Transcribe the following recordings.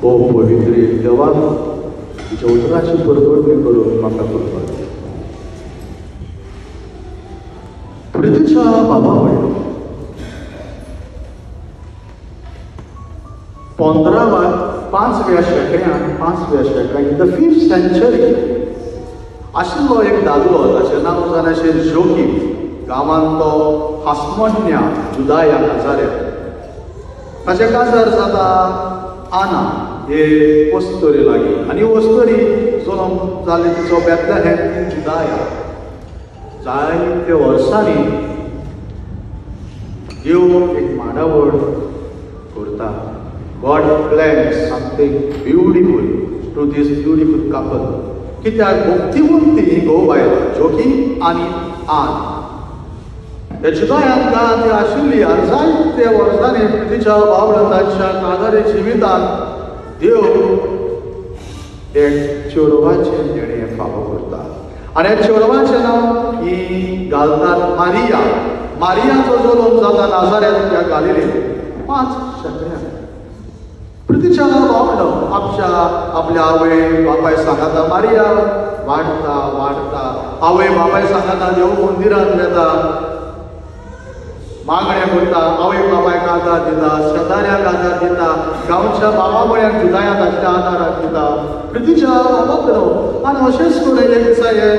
ओ पवित्र देवा, तुज्या उतराची परगटणी करून म्हाका कृपा दी. प्रितीच्या बाबा म्हणलो 5व्या शेंकड्यान इन the 5th century आशिल्लो एक दादलो, ताचें नांव जावन अशें जोकीम, गांवांत तो हास्मोन्या जुदाया नाजारेत. ताचें काजार जाता आना हे वस्तोरी लागीं, आनी वस्तोरी जल्म जाले तिचो बेथलेहेम इन जुदाया. जायते वर्सांनी देव एक मांडावळ करता. God planned something beautiful to this beautiful couple. कित्याक भक्तिवंती घोव बायल जोकीम आनी आन ह्या जुदायांत ती आशिल्ली. आनी जायते वर्सांनी तिच्या बावळटाच्या काजारी जिवितांत देव एक चेडवाचें देणें फावो करता. आनी ह्या चेडवाचें नांव ही घालतात मारिया. मारियाचो जल्म जाता नाजारेत ह्या गालिलेन 5 शेंकड्यान. प्रितीच्या बावडो आपच्या आपल्या आवय बापाय सांगाता मारिया वाडटा वाडटा. आवय बापाय सांगाता देव मंदिरांत वेता, मागणें करता, आवय बापायक आदार दिता, शेजाऱ्यांक आदार दिता, गांवच्या बाबा बळ्यांक जुदायांत आसल्या आदाराक दिता. प्रितीच्या बाबाकडो आनी अशेंच करून एक दिसा हे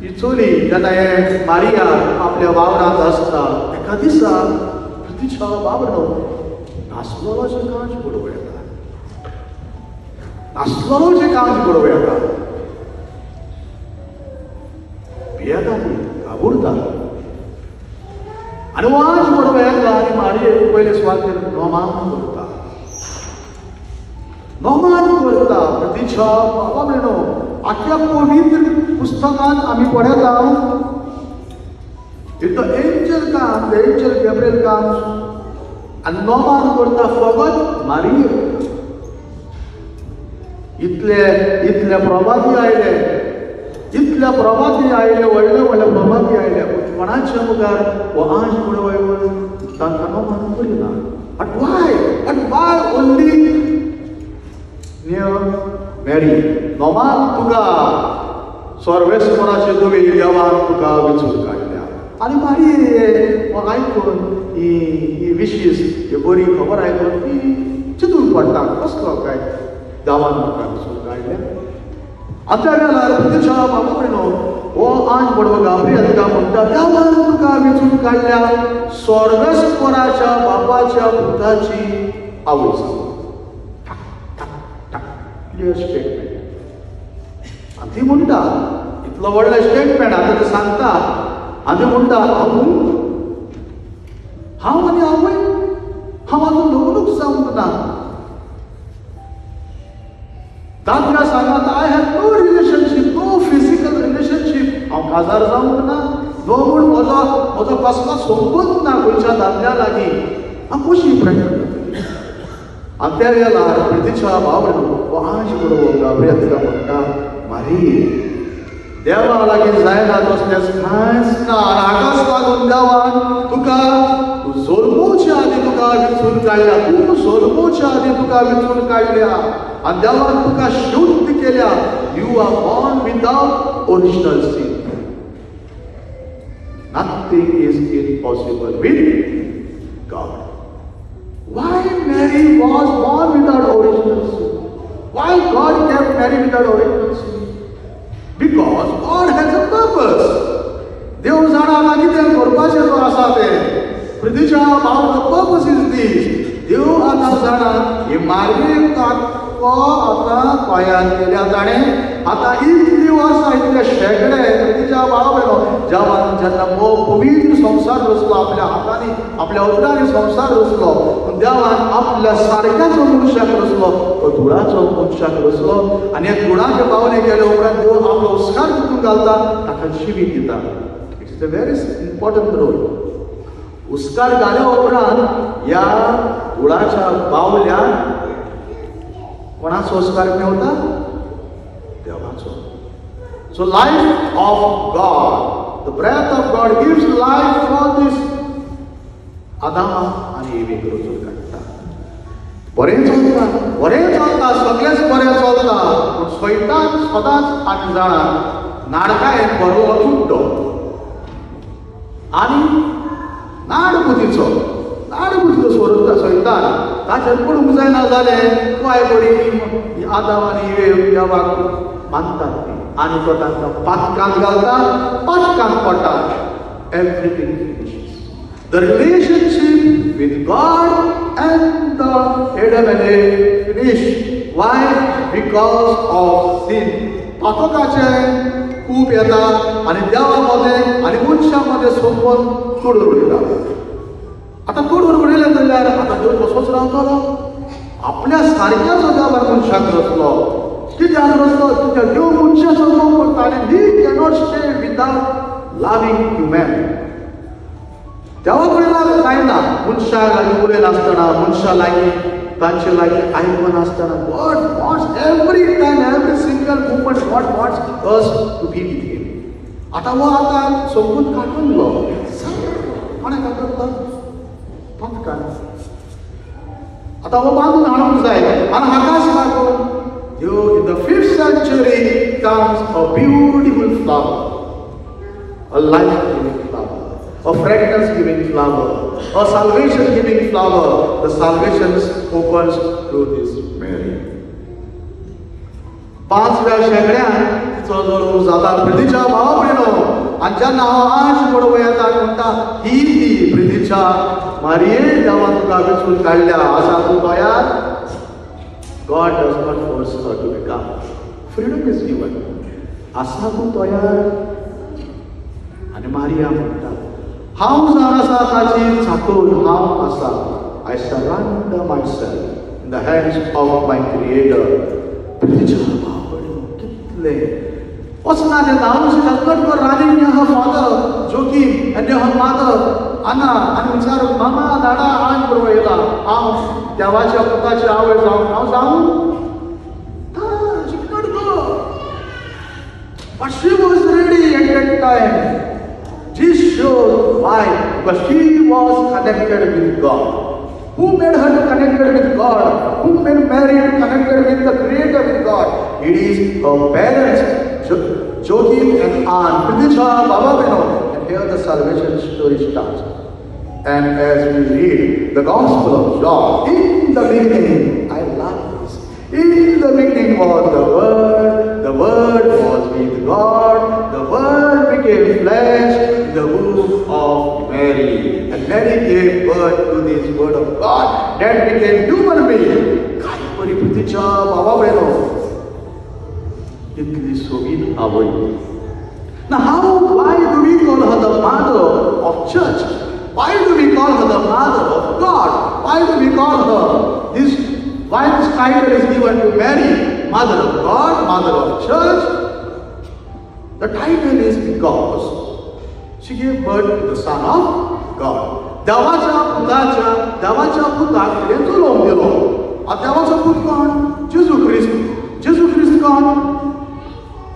ही चली जेन्ना हे मारिया आपल्या वावरांत आसता, एका दिसा प्रितीच्या बाबडो नासलेलो जे कांच बडोवं येता, नासलेलो जे कांच बडोवं येता. भियेता ती, घाबरता आनी वाज बडोवं येता. आनी मारिये पयले सुवातेर नोमान करता, नोमान करता. प्रितीच्या बाबा भयणो, आख्या पवित्र पुस्तकांत आमी पळयता, If the angel comes, the angel Gabriel comes आनी नोमान करता फकत मारिये. इतले इतले प्रभाती आयले, इतल्या प्रभाती आयले, व्हडले व्हडले प्रभाती आयले, पूण कोणाच्या मुखार हो आंज बडोवं येवन तांकां नोमान करिना. But why? But why only near Mary? Noman तुका सर्वेस्पराचे तुवें देवान तुका विचून काडल्या. आनी मारिये आयकून ही ही विशीस ही बरी खबर आयकून ती चिंतून पडटा, कसलो काय देवान म्हाका विचून काडल्या. आतां वेळार प्रितीच्या बाबा भयणो हो आंज बडवो गाब्रियल तुका म्हणटा, देवान तुका विचून काडल्या सर्वेस्पराच्या बापाच्या पुताची आवय जावन. Clear statement. आनी ती म्हणटा, इतलो व्हडलो स्टेटमेंट आतां ती सांगता. आनी ती म्हणटा, हांव आनी आवय, हांव आजून लग्नूच जावंक ना. दादल्या सांगात I have no relationship, no physical relationship. हांव काजार जावंक ना, नो म्हूण म्हजो म्हजो कसलो संबंद ना खंयच्या दादल्या लागीं. हांव कशी प्रेग्नंट जातली? आनी त्या वेळार प्रितीच्या बावडो हो आंज बडोवो गाब्रियल तिका म्हणटा, मारिये, देवा लागीं जायना तसलें कांयच ना. आनी हाकाच लागून देवान तुका जल्मोवच्या आदीं तुका विचून काडल्या, तूं जल्मोवच्या आदीं तुका विचून काडल्या आनी देवान तुका शुद्ध केल्या. You are born without original sin. Nothing is impossible with God. Why Mary was born without original sin? Why God kept Mary without original sin? Because God has a purpose. देव जाणा आतां कितें करपाचें तो आसा तें. प्रितीच्या भाव, the purpose is this. देव आतां जाणा ही मारियेक आतां तयार केल्या ताणें. आतां इतली वर्सां, इतले शेंकडे प्रितीच्या भाव भयणो, जेवान जेन्ना पवित्र संवसार रचलो आपल्या हातांनी, आपल्या उतरांनी संवसार रचलो, पूण देवान आपल्या सारक्याचो मनशाक रचलो, तो धुळाचो मनशाक रचलो. आनी ह्या धुळाचे पावले केले उपरांत देव आपलो उस्कार तितून घालता, ताका जिवीत दिता. It's a very important role. उस्कार घाल्या उपरांत ह्या धुळाच्या बावल्याक कोणाचो संस्कार मेवता? देवाचो. So life of God, the breath of God gives life for this आदामा आनी एवेक रचून काडटा. बरें चलता, बरें चलता, सगळेंच बरें चलता, पूण सैतान सदांच आमी जाणा नाडकायेन भरलो कुड्डो आनी नाडबुद्धीचो, नाडबुद्धीचो सोरता सैतान. ताचेर पडूंक जायना जालें काय बरी आदाम आनी इवे देवाक मानतात ती, आनी तो तांकां पातकांत घालता, पातकांत पडटा. Everything finishes. The relationship with God and the Adam and Eve finish. Why? Because of sin. पातकाचे खूब येता आनी देवा मदें आनी मनशा मदें संबंद तोडून उडयता. आतां तोडून उडयलें जाल्यार आतां देव कसोच रावतलो? आपल्या सारक्याचो देवान मनशाक रचलो. कित्याक रचलो? कित्याक देव मनशाचो मोग करता आनी he cannot stay without loving human. देवा कडेन जायना मनशा लागीं उलयनासतना, मनशा लागीं तांचे लागीं आयकनासतना. God wants every time, every single moment, God wants us to be with him. आतां हो आतां सोंपून काडूनलो. कोणें काडलो? पातकान. आतां हो बांदून हाडूंक जाय आनी हाकाच लागून देव in the 5th century comes a beautiful flower, a life giving flower, a fragrance giving flower, a salvation giving flower. The salvation opens through this Mary. 5व्या शेंकड्यान तिचो जल्म जाता प्रितीच्या भावा भयणो. आनी जेन्ना हांव आश पडोवं येता म्हणटा ही ती प्रितीच्या मारिये, देवान तुका वेंचून काडल्या, आसा तूं तयार? God does not force her to become. Freedom is given. आसा तूं तयार? आनी मारिया म्हणटा हांव जावन आसा ताची चाकूर, हांव आसा. I surrender myself in the hands of my creator. प्रितीच्या भाव कितले वचना तें धांवून she does not go running near her father Joachim and near her mother Anna आनी विचारून मामा दाडा आंग बरोबर येयला, हांव देवाच्या पुताची आवय जावन हांव जावं? She did not go. But she was ready at that time. This shows why? Because she was connected with God. Who made her connected with God? Who made Mary connected with the Creator, with God? It is her parents, Joachim and Anne. Pridisha Baba Beno. And here the salvation story starts. And as we read the Gospel of John, in the beginning, I love this. In the beginning was the Word was with God, the Word became flesh in the womb of Mary. And Mary gave birth to this Word of God that became human being. काय बरी प्रितीच्या बाबा भयणो, इतली सोबीत आवय. Now how, why do we call her the mother of church? Why do we call her the mother of God? Why do we call her this? Why this title is given to Mary, Mother of God, Mother of Church? The title is because she gave birth to the Son of God. देवाच्या पुताच्या, देवाच्या पुताक तिणें जल्म दिलो. आतां देवाचो पूत कोण? जेजू क्रिस्त. जेजू क्रिस्त कोण?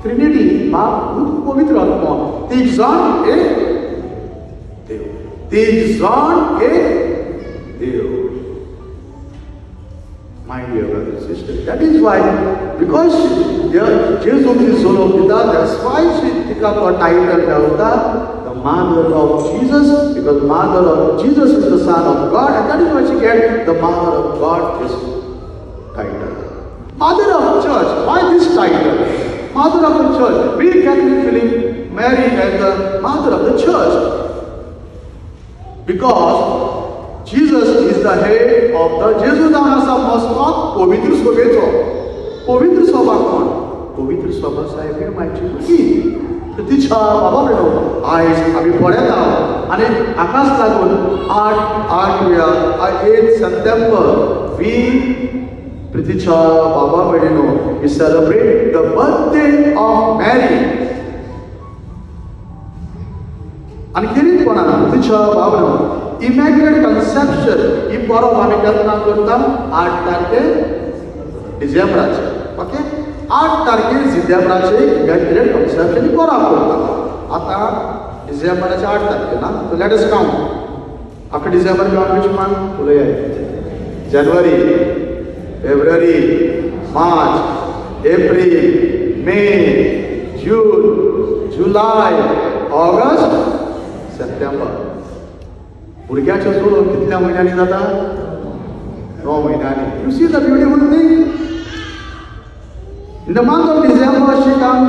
ट्रिनिटी, बाप, पूत, पवित्र आत्मो. तीग जाण एक देव, तीग जाण एक देव. My dear brother and sister, that is why, because Jesus is जल्म दिता, that's why she तिका तो टायटल मेळटा, the mother of Jesus, because mother of Jesus is the Son of God, and that is why she get the Mother of God this title. Mother of Church, why this title? Mother of the Church. We Catholic believe Mary as the mother of the church because Jesus is the head of the Jesus जावन आसा मस्को पवित्र सभेचो. पवित्र सभा कोण? पवित्र सभा साहेब मायची भुरगीं. तिच्या बाबा भयणो, आयज आमी पळयता आनी हाकाच लागून 8 सप्टेंबर we प्रितीच्या बाबा भयणीनो we celebrate the birthday of Mary. आनी खेरीतपणान प्रितीच्या बाबा भयणो इमॅक्युलेट कन्सेप्शन ही परब आमी केन्ना करता? 8 तारखे डिसेंबराचे. ओके, 8 तारखेर डिसेंबराचे इमॅक्युलेट कन्सेप्शन ही परब करता. आतां डिसेंबराचे 8 तारखे ना, so let us count. After December count which month? उलया. January, February, March, April, May, June, July, August, September. भुरग्याचो जल्म कितल्या म्हयन्यांनी जाता? 9 म्हयन्यांनी. You see the beautiful thing? In the month of December she come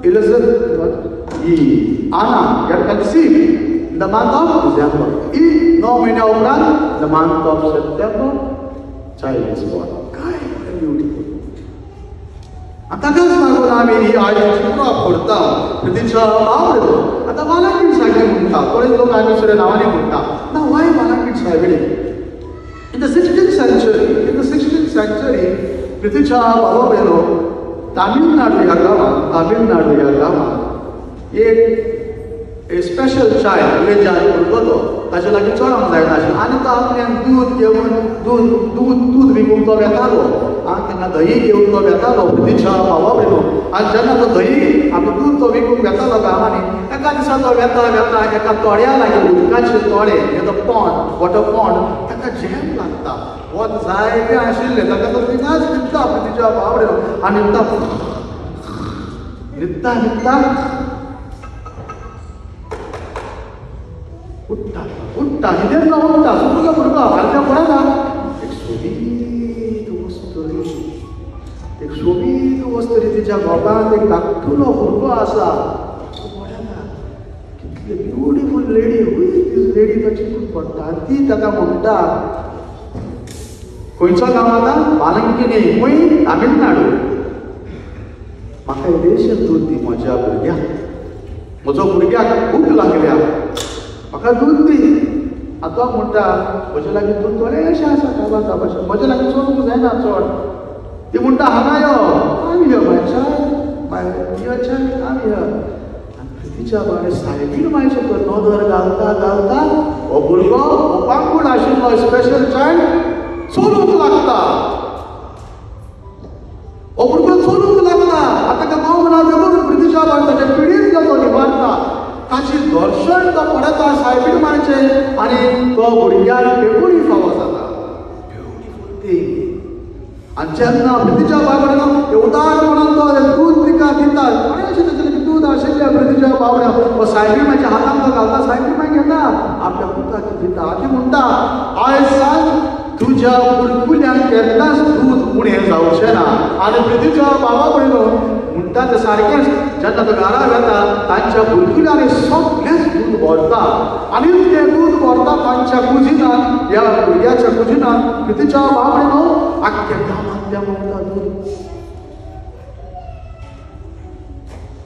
Elizabeth, Anna get conceived in the month of December. 9 म्हयन्या उपरांत the month of September child is born. काय beautiful. ताकाच लागून आमी ही आयज चित्रां करता तिच्या भाव. आतां बालाकीट साहेब म्हणटा, थोडे लोक आनी दुसऱ्या नांवांनी म्हणटा ना. वाय बालाकीट साहेब? In the 16th century, in the 16th century प्रितीच्या बाबा बेलो तामिळनाडू ह्या गांवांत, तामिळनाडू ह्या गांवांत एक स्पेशल चायल्ड विलेजार भुरगो तो ताचे लागीं चडोंक जायनाशिल्लो आनी तो आपल्यान दूद घेवन दूद दूद दूद विकूंक तो वेतालो. आं, तेन्ना दही घेवन तो वेतालो प्रितीच्या बाबा बेलो. आनी जेन्ना तो दही आपलो दूद तो विकूंक वेतालो गांवांनी, एका दिसा तो वेता वेता एका तोड्या लागीं, उदकाचे तोडे, तो पॉन्ड, वॉटर पॉन्ड, ताका झेम लागता. वत जायतें आशिल्लें, ताका तो थिंगाच न्हिदता प्रितीच्या बाबा बेलो. आनी न्हिदता न्हिदता न्हिदता उठ्ठा उठ्ठा न्हिदेंतलो उठ्ठा. सुपुरको भुरगो आनी पळयता एक सोबीत वस्तरी, एक सोबीत वस्तरी तिच्या गोपांत एक धाकटुलो भुरगो आसा. पळयता कितली beautiful lady, who is this lady? तो चिंतून पडटा. आनी ती ताका म्हणटा, खंयचो गांव आतां? बालंकिनी, खंय? तामिळनाडू. म्हाका इल्लेशें दूद दी म्हज्या भुरग्याक, म्हजो भुरग्याक भूक लागल्या, म्हाका दूद दी. आतां म्हणटा म्हजे लागीं दूद थोडेशें आसा, काबार काबारशें, म्हजे लागीं चलूंक जायना चड. ती म्हणटा हांगा यो, I'm here my child, my dear child, I'm here. आनी प्रितीच्या बाबा सायबीण मायचे तो नदर घालता घालता हो भुरगो, हो पांगूण आशिल्लो स्पेशल चायल्ड चलूंक लागता. हो भुरगो चलूंक लागता. आतां ताका गांव म्हणा देखून प्रितीच्या बाबा ताच्या पिडीन तो निवारता. ताची दर्शन तो पळयता सायबीण मायचे आनी तो भुरग्याक बेगून फावो जाता. Beautiful thing. आनी जेन्ना प्रितीच्या बाबा उदारपणान तो दूद तिका दिता, थोडेशें ताचे लागीं दूद आशिल्लें प्रितीच्या बाबड्या, तो सायबीण मायच्या हातान तो घालता, सायबीण माय घेता आपल्या पुताक दिता. आनी म्हणटा आयज सावन तुज्या बुडकुल्यान केन्नाच दूद उणें जावचें ना. आनी प्रितीच्या बाबा पळयलो म्हणटा तें सारकेंच. जेन्ना तो घरा वेता तांच्या बुडकुल्यांनी सगळेंच दूद भरता आनी तें दूद भरता तांच्या कुजिनान, ह्या भुरग्याच्या कुजिनान. प्रितीच्या बाबा न्हू आख्ख्या गांवांत त्या मावता दूद.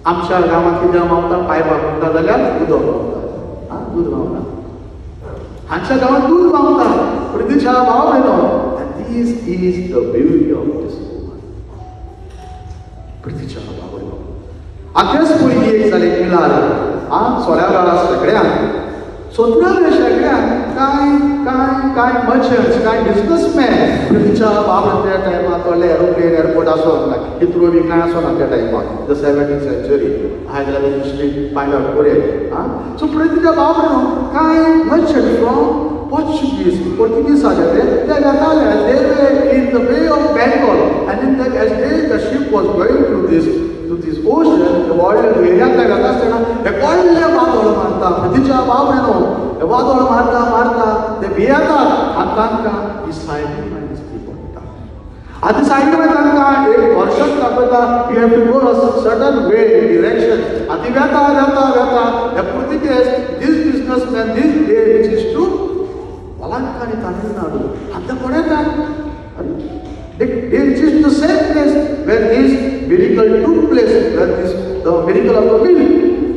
आमच्या गांवांत कितें मावता? पायपां मावता जाल्यार उदक मावता, आं दूद मावता. हांच्या गांवांत दूद मावता प्रितीच्या बाबा न्हू. And this is the beauty of this woman, प्रितीच्या बाबा न्हू. आतांच भुरगीं एक जालें मिलार, आं 16व्या शेंकड्यान, 17व्या शेंकड्यान कांय कांय कांय मर्चंट्स, कांय बिजनसमॅन प्रितीच्या बाबा त्या टायमार व्हडले एरोप्लेन एअरपोर्ट आसोना, हिथ्रो बी कांय आसोना त्या टायमार, the 17th century. आयज जाल्यार हिस्ट्री फायंड आवट करूया. आं, सो प्रितीच्या बाबा न्हू कांय मर्चंट फ्रॉम पोर्चुगीज, पोर्तुगीज आसले ते वेताले. They were in the Bay of Bengal and in as they the ship was going to this ocean, व्हडल्या दर्यांतल्यान वता आसतना हे व्हडलें वादळ मारता. प्रितीच्या बाबा न्हू हे वादळ मारता मारता ते भियेतात आनी तांकां ही सायबीण माय दिसती पडटा. आतां सायबीण माय तांकां एक दर्शन दाखयता, you have to go a certain way, direction. आनी वेता वेता वेता हे पुर्तुगेज, these businessman, these they which is to Velankanni Tamil Nadu. आतां पळयतात They reached the same place where this miracle took place, where this the miracle of the milk.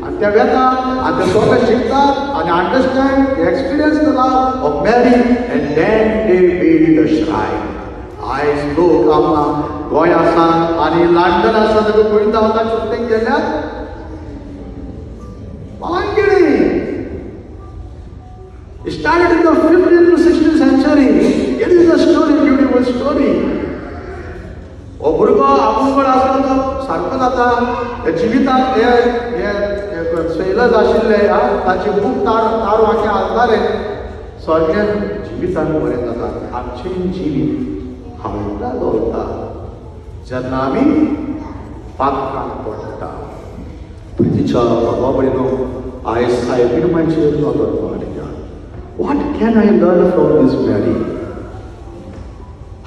And they वेता and they सगळे शिकतात and understand, they experience the love of Mary, and then they build a shrine. आयज लोक आमकां गोंय आसा आनी London आसा, ताका गोविंदा वता सुट्टेक गेल्यार Velankanni. It started in the 15th to 16th century. It is a story, beautiful story. हो भुरगो आपूण आसलो तो सारको जाता. जिवितांत हे सेलर्स आशिल्ले ताची खूब तार वांके हालताले. सगळें जिवितान बरें जाता. आमचें जिवीत हांव धोलता जेन्ना आमी पातकान पडटा. प्रितीच्या बाबा भयणो, आयज सायबीण मायचेर नदर मारया. What can I learn from this Mary?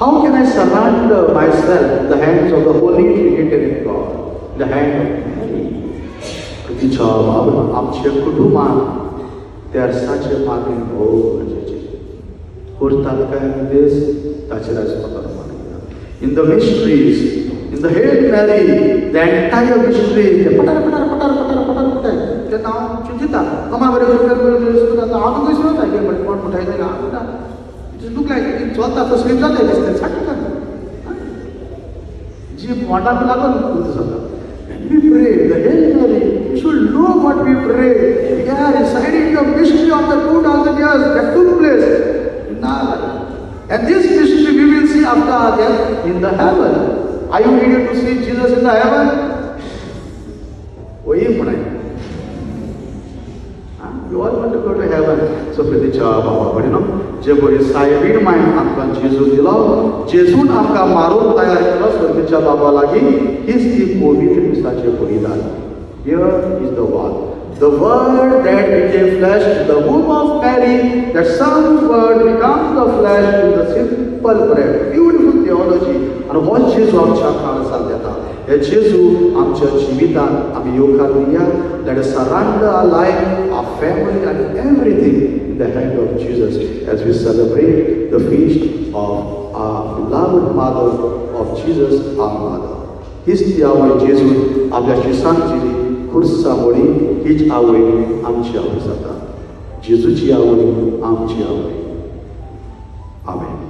How can I surrender myself in the hands of the Holy Trinitarian God, in the hand of Mary? प्रितीच्या बाबा, आमच्या कुटुंबान तेरसाचे मागणें भोव गरजेचें. करतात काय देस ताचेर आयज नदर मारया. In the mysteries, in the Hail Mary, the entire mystery, पटार पटार पटार पटार पटार पटार तेन्ना हांव चिंतिता, कमा बरें हांव तुका सुरत आयलें कोण म्हणटा जाल्यार हांव म्हणटा it is look लायक चलता तो स्लीप जाता दिसता सारकें जाता जीप मोटाक लागून जाता. When we pray the Hail Mary, we should know what we pray. We are reciting the mystery of the 2000 years that took place in our life. And this mystery we will see after our death in the heaven. Are you ready to see Jesus in the heaven? वही म्हणाय. You all want to go to heaven. So प्रितीच्या बाबा भयणो, जे बरी सायबीण मायन आमकां जेजू दिलो, जेजून आमकां मारून तयार केलो सर्गीच्या बाबा लागीं, हीच ती पवित्र मिसाचें बलिदान. Here is the word. The word that became flesh in the womb of Mary, that some word becomes the flesh in the simple bread. Beautiful theology. आनी हो जेजू आमच्या काळजांत येता. हे जेजू आमच्या जिवितांत आमी येवकार दिया. Let us surrender our life, our family and everything in the hand of Jesus as we celebrate the feast of our beloved mother of Jesus, our mother. हीच ती आवय जेजून आपल्या शिसांक दिली खुर्सा मोडी, हीच आवय आमची आवय जाता. जेजूची आवय आमची आवय. आमेन.